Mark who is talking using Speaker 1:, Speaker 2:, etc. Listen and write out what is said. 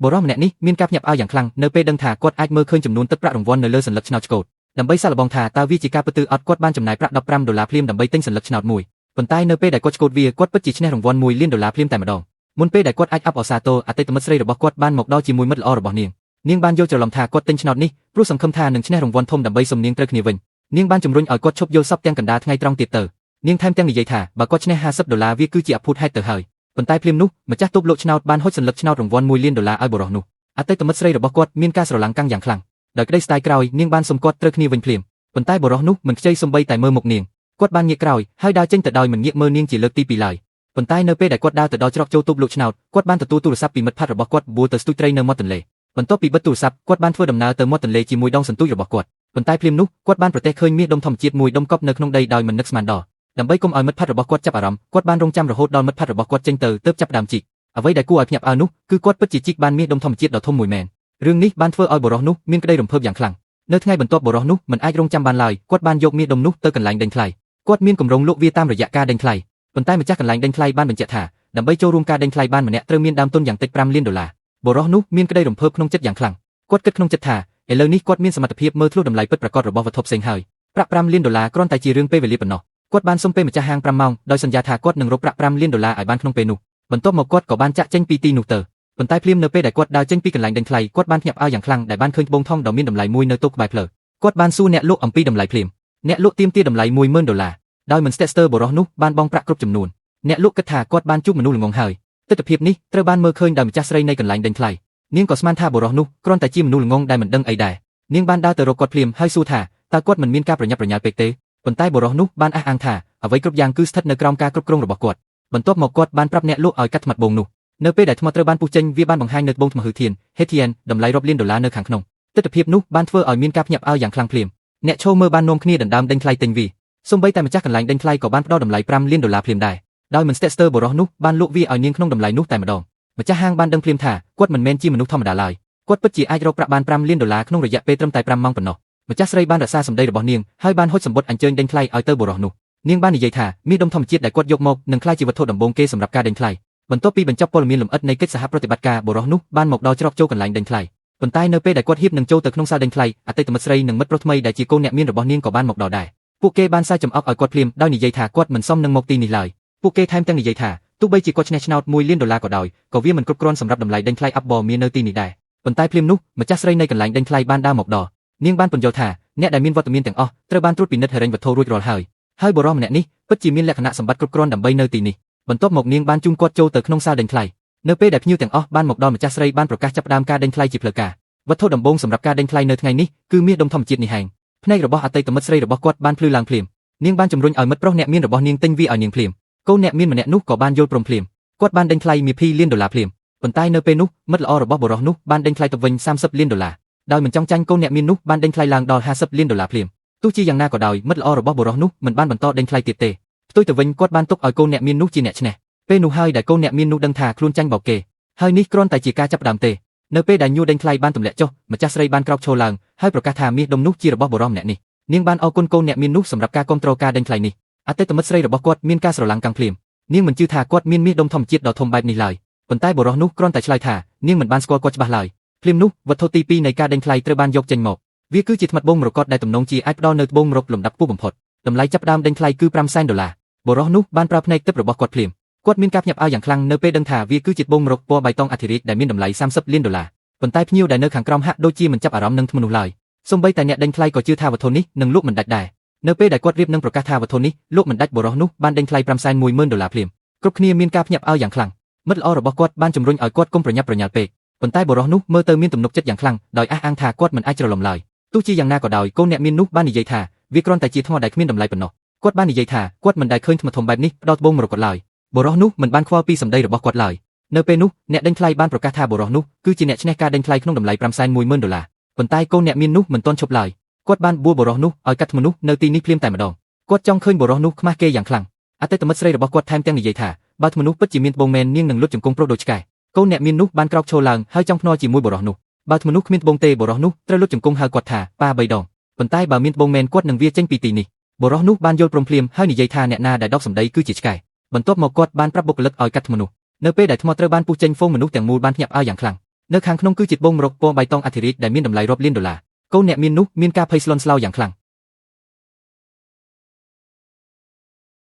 Speaker 1: បុរសម្នាក់នេះមានការភ្ញាក់ផ្អើលយ៉ាងខ្លាំងនៅពេលដឹងថាគាត់អាចមើលឃើញចំនួនទឹកប្រាក់រង្វាន់នៅលើសន្លឹកឆ្នោតឆ្កូតដើម្បីសាកល្បងថាតើវាជាការពិតឬអត់គាត់បានចំណាយប្រាក់15ដុល្លារភ្លាមដើម្បីទិញសន្លឹកឆ្នោតមួយប៉ុន្តែនៅពេលដែលគាត់ឆ្កូតវាគាត់ពិតជាឈ្នះរង្វាន់1លានដុល្លារភ្លាមតែម្ដងមុនពេលដែលគាត់អាចអបអរសាទរអតីតមិត្តស្រីរបស់គាត់បានមកដល់ជាមួយមិត្តល្អរបស់នាងនាងបានយល់ច្រឡំថាគាត់ទិញឆ្នោតនេះព្រោះសង្ឃឹមថានឹងឈ្នះរង្វាន់ធំដើម្បីសុំនាងត្រូវគ្នាវិញនាងបានជំរុញឲ្យគាត់ឈប់យល់សពទាំងកណ្ដាលថ្ងៃត្រង់ទៀតទៅនាងថែមទាំងនិយាយថាបើគាត់ឈ្នះ50ដុល្លារវាគឺជាអភូតហេតុទៅហើយប៉ុន្តែភ្លាមនោះម្ចាស់តូបលក់ឆ្នោតបានហុចសន្លឹកឆ្នោតរង្វាន់1លានដុល្លារឲ្យបុរសនោះអតីតមិត្តស្រីរបស់គាត់មានការស្រឡាំងកាំងយ៉ាងខ្លាំងដោយក្តីស្ដាយក្រោយនាងបានសុំគាត់ត្រូវគ្នាវិញភ្លាមប៉ុន្តែបុរសនោះមិនខ្ចីសំបីតែមើលមុខនាងគាត់បានងាកក្រោយហើយដើរចេញទៅដោយមិនងាកមើលនាងជាលើកទី2ឡើយប៉ុន្តែនៅពេលដែលគាត់ដើរទៅដល់ច្រកចូលតូបលក់ឆ្នោតគាត់បានទទួលទូរស័ព្ទពីមិត្តភ័ក្តិរបស់គាត់បួលទៅស្ទូចត្រីនៅមាត់ទន្លេបន្ទាប់ពីបិទទូរស័ព្ទគាត់បានធ្វើដំណើរទៅមាត់ទន្លេជាមួយដងសន្ទូចរបស់គាត់ប៉ុន្តែភ្លាមនោះគាត់បានប្រទះឃើញមាសដុំធម្មជាតិមួយដុំកប់នៅក្នុងដីដោយមិននឹកស្មានដល់ដើម្បីកុំឲ្យមិត្តភ័ក្តិរបស់គាត់ចាប់អារម្មណ៍គាត់បានរងចាំរហូតដល់មិត្តភ័ក្តិរបស់គាត់ចេញទៅទើបចាប់ដើមជីកអ្វីដែលគួរឲ្យភ្ញាក់ផ្អើលនោះគឺគាត់ពិតជាជីកបានមាសដុំធម្មជាតិដ៏ធំមួយមែនរឿងនេះបានធ្វើឲ្យបុរសនោះមានក្តីរំភើបយ៉ាងខ្លាំងនៅថ្ងៃបន្ទាប់បុរសនោះមិនអាចរងចាំបានឡើយគាត់បានយកមាសដុំនោះទៅកន្លែងដេញថ្លៃគាត់មានគម្រោងលក់វាតាមរយៈការដេញថ្លៃប៉ុន្តែម្ចាស់កន្លែងដេញថ្លៃបានបញ្ជាក់ថាដើម្បីចូលរួមការដេញថ្លៃបានម្នាក់ត្រូវមានដើមទុនយ៉ាងតិច5លានដុល្លារបុរសនោះមានក្តីរំភើបក្នុងចិត្តយ៉ាងខ្លាំងគាត់គិតក្នុងចិត្តថាឥឡូវនេះគាត់មានសមត្ថភាពមើលធ្លុះតម្លៃពិតប្រាកដរបស់វត្ថុផ្សេងហើយប្រាក់5លានដុល្លារគ្រាន់តែជារឿងពេលវេលាប៉ុណ្ណោះគាត់បានសុំពេលម្ចាស់ហាង5ម៉ោងដោយសន្យាថាគាត់នឹងរកប្រាក់5លានដុល្លារឲ្យបានក្នុងពេលនោះបន្ទាប់មកគាត់ក៏បានចាក់ចេញពីទីនោះទៅប៉ុន្តែភ្លាមនៅពេលដែលគាត់ដើរចេញពីកន្លែងដេញថ្លៃគាត់បានភ្ញាក់ផ្អើលយ៉ាងខ្លាំងដែលបានឃើញត្បូងថងដ៏មានតម្លៃមួយនៅតូបក្បែរផ្លូវគាត់បានសួរអ្នកលក់អំពីតម្លៃភ្លាមអ្នកលក់ទាមទារតម្លៃ10000ដុល្លារដោយមិនស្ទាក់ស្ទើរបុរសនោះបានបង់ប្រាក់គ្រប់ចំនួនអ្នកលក់គិតថាគាត់បានជួបមនុស្សល្ងងហើយទិដ្ឋភាពនេះត្រូវបានមើលឃើញដោយម្ចាស់ស្រីនៃកន្លែងដេញថ្លៃនាងក៏ស្មានថាបុរសនោះគ្រាន់តែជាមនុស្សល្ងងដែលមិនដឹងអីដែរនាងបានដើរទៅរកគាត់ភ្លាមហើយសួរថាតើគាត់មិនមានការប្រញាប់ប្រញាល់ពេកទេប៉ុន្តែបុរសនោះបានអះអាងថាអ្វីគ្រប់យ៉ាងគឺស្ថិតនៅក្រោមការគ្រប់គ្រងរបស់គាត់បន្ទាប់មកគាត់បានប្រាប់អ្នកលក់ឲ្យកាត់ថ្មត្បូងនោះនៅពេលដែលថ្មត្រូវបានពុះចេញវាបានបង្ហាញនៅត្បូងថ្មហឺធានហេធានតម្លៃរាប់លានដុល្លារនៅខាងក្នុងទិដ្ឋភាពនោះបានធ្វើឲ្យមានការភ្ញាក់ផ្អើលយ៉ាងខ្លាំងភ្លាមអ្នកឈរមើលបាននាំគ្នាដណ្ដើមដេញថ្លៃទិញវាសូម្បីតែម្ចាស់កន្លែងដេញថ្លៃក៏បានផ្ដល់តម្លៃ5លានដុល្លារភ្លាមដែរដោយមិនស្ទាក់ស្ទើរបុរសនោះបានលក់វាឲ្យនាងក្នុងតម្លៃនោះតែម្ដងម្ចាស់ហាងបានដឹងភ្លាមថាគាត់មិនមែនជាមនុស្សធម្មតាឡើយគាត់ពិតជាអាចរកប្រាក់បាន5លានដុល្លារក្នុងរយៈពេលត្រឹមតែ5ម៉ោងប៉ុណ្ណោះម្ចាស់ស្រីបានរក្សាសម្ដីរបស់នាងហើយបានហុចសម្បត្តិអញ្ជើញដេញថ្លៃឲ្យទៅបុរសនោះនាងបាននិយាយថាមាសដុំធម្មជាតិដែលគាត់យកមកនឹងក្លាយជាវត្ថុដំបូងគេសម្រាប់ការដេញថ្លៃបន្ទាប់ពីបញ្ចប់ព័ត៌មានលម្អិតនៃកិច្ចសហប្រតិបត្តិការបុរសនោះបានមកដល់ច្រកចូលកន្លែងដេញថ្លៃប៉ុន្តែនៅពេលដែលគាត់ហៀបនឹងចូលទៅក្នុងសាលដេញថ្លៃអតីតមិត្តស្រីនិងមិត្តប្រុសថ្មីដែលជាកូនអ្នកមានរបស់នាងក៏បានមកដល់ដែរពួកគេបានសើចចំអកឲ្យគាត់ភ្លាមដោយនិយាយថាគាត់មិនសមនឹងមកទីនេះឡើយពួកគេថែមទាំងនិយាយថាទោះបីជាគាត់ឈ្នះឆ្នោត1លានដុល្លារក៏ដោយក៏វាមិនគ្រប់គ្រាន់សម្រាប់តម្លៃដេញថ្លៃអាប់បមាននៅទីនេះដែរប៉ុន្តែភ្លាមនោះម្ចាស់ស្រីនៃកន្លែងដេញថ្លៃបានដើរមកដល់នាងបានពន្យល់ថាអ្នកដែលមានវត្តមានទាំងអស់ត្រូវបានត្រួតពិនិត្យហិរញ្ញវត្ថុរួចរាល់ហើយហើយបុរសម្នាក់នេះពិតជាមានលក្ខណៈសម្បត្តិគ្រប់គ្រាន់ដើម្បីនៅទីនេះបន្ទាប់មកនាងបានជូនគាត់ចូលទៅក្នុងសាលដេញថ្លៃនៅពេលដែលភ្ញៀវទាំងអស់បានមកដល់ម្ចាស់ស្រីបានប្រកាសចាប់ផ្ដើមការដេញថ្លៃជាផ្លូវការវត្ថុដំបូងសម្រាប់ការដេញថ្លៃនៅថ្ងៃនេះគឺមាសដុំធម្មជាតិនេះឯងភ្នែករបស់អតីតមិត្តស្រីរបស់គាត់បានភ្លឺឡើងភ្លាមនាងបានជំរុញឲ្យមិត្តប្រុសអ្នកមានរបស់នាងទិញវាឲ្យនាងភ្លាមកូនអ្នកមានម្នាក់នោះក៏បានយល់ព្រមភ្លាមគាត់បានដេញថ្លៃមាស2លានដុល្លារភ្លាមប៉ុន្តែនៅពេលនោះមិត្តល្អរបស់បុរសនោះបានដេញថ្លៃទៅវិញ30លានដុល្លារដោយមិនចង់ចាញ់កូនអ្នកមាននោះបានដេញថ្លៃឡើងដល់50លានដុល្លារភ្លាមទោះជាយ៉ាងណាក៏ដោយមិត្តល្អរបស់បុរសនោះមិនបានបន្តដេញថ្លៃទៀតទេផ្ទុយទៅវិញគាត់បានទុកឲ្យកូនអ្នកមាននោះជាអ្នកឈ្នះពេលនោះហើយដែលកូនអ្នកមាននោះដឹងថាខ្លួនចាញ់បោកគេហើយនេះគ្រាន់តែជាការចាប់ផ្ដើមទេនៅពេលដែលញួរដេញថ្លៃបានទម្លាក់ចុះម្ចាស់ស្រីបានក្រោកឈរឡើងហើយប្រកាសថាមាសដុំនោះជារបស់បុរសម្នាក់នេះនាងបានអរគុណកូនអ្នកមាននោះសម្រាប់ការគាំទ្រការដេញថ្លៃនេះអតីតមិត្តស្រីរបស់គាត់មានការស្រឡាំងកាំងភ្លាមនាងមិនជឿថាគាត់មានមាសដុំធម្មជាតិដ៏ធំបែបនេះឡើយប៉ុន្តែបុរសនោះគ្រាន់តែឆ្លើយថានាងមិនបានស្គាល់គាត់ច្បាស់ឡើយភ្លាមនោះវត្ថុទី2នៃការដេញថ្លៃត្រូវបានយកចេញមកវាគឺជាថ្មត្បូងមរកតដែលទំនងជាអាចផ្ដល់នូវត្បូងមរកលំដាប់ខ្ពស់បំផុតតម្លៃចាប់ផ្ដើមដេញថ្លៃគឺ5សែនដុល្លារបុរសនោះបានប្រើភ្នែកទិព្វរបស់គាត់ភ្លាមគាត់មានការភ្ញាក់ផ្អើលយ៉ាងខ្លាំងនៅពេលដឹងថាវាគឺជាត្បូងមរកពណ៌បៃតងអធិរាជដែលមានតម្លៃ30លានដុល្លារប៉ុន្តែភ្ញៀវដែលនៅខាងក្រោមហាក់ដូចជាមិនចាប់អារម្មណ៍នឹងថ្មនោះឡើយសូម្បីតែអ្នកដេញថ្លៃក៏ជឿថាវត្ថុនេះនឹងលក់មិនដាច់ដែរនៅពេលដែលគាត់រៀបនឹងប្រកាសថាវត្ថុនេះលក់មិនដាច់បុរសនោះបានដេញថ្លៃ510,000ដុល្លារភ្លាមគ្រប់គ្នាមានការភ្ញាក់ផ្អើលយ៉ាងខ្លាំងមិត្តល្អរបស់គាត់បានជំរុញឲ្យគាត់កុំប្រញាប់ប្រញាល់ពេកប៉ុន្តែបុរសនោះមើលទៅមានទំនុកចិត្តយ៉ាងខ្លាំងដោយអះអាងថាគាត់មិនអាចច្រឡំឡើយទោះជាយ៉ាងណាក៏ដោយកូនអ្នកមាននោះបាននិយាយថាវាគ្រាន់តែជាថ្មដែលគ្មានតម្លៃប៉ុណ្ណោះគាត់បាននិយាយថាគាត់មិនដែលឃើញថ្មធំបែបនេះផ្ដល់ត្បូងមរកតឡើយបុរសនោះមិនបានខ្វល់ពីសម្ដីរបស់គាត់ឡើយនៅពេលនោះអ្នកដេញថ្លៃបានប្រកាសថាបុរសនោះគឺជាអ្នកឈ្នះការដេញថ្លៃក្នុងតម្លៃ510,000ដុល្លារប៉ុន្តែកូនអ្នកមាននោះមិនទាន់ឈប់ឡើយគាត់បានបួលបុរសនោះឲ្យកាត់ថ្មនោះនៅទីនេះភ្លាមតែម្ដងគាត់ចង់ឃើញបុរសនោះខ្មាស់គេយ៉ាងខ្លាំងអតីតមិត្តស្រីរបស់គាត់ថែមទាំងនិយាយថាបើថ្មនោះពិតជាមានត្បូងមែននាងនឹងលុតជង្គង់ប្រុសដូចឆ្កែកូនអ្នកមាននោះបានក្រោកឈរឡើងហើយចង់ភ្នាល់ជាមួយបុរសនោះបើថ្មនោះគ្មានត្បូងទេបុរសនោះត្រូវលុតជង្គង់ហៅគាត់ថាប៉ា3ដងប៉ុន្តែបើមានត្បូងមែនគាត់នឹងវាចេញពីទីនេះបុរសនោះបានយល់ព្រមភ្លាមហើយនិយាយថាអ្នកណាដែលដកសម្ដីគឺជាឆ្កែបន្ទាប់មកគាត់បានប្រាប់បុគ្គលិកឲ្យកាត់ថ្មនោះនៅពេលដែលថ្មត្រូវបានពុះចេញហ្វូងមនុស្សទាំងមូលបានភ្ញាក់ផ្អើលយ៉ាងខ្លាំង នៅខាងក្នុងគឺជាត្បូងម្រុកពណ៌បៃតងអធិរាជដែលមានតម្លៃរាប់លានដុល្លារកូនអ្នកមាននោះមានការភ័យស្លន់ស្លោយ៉ាងខ្លាំង។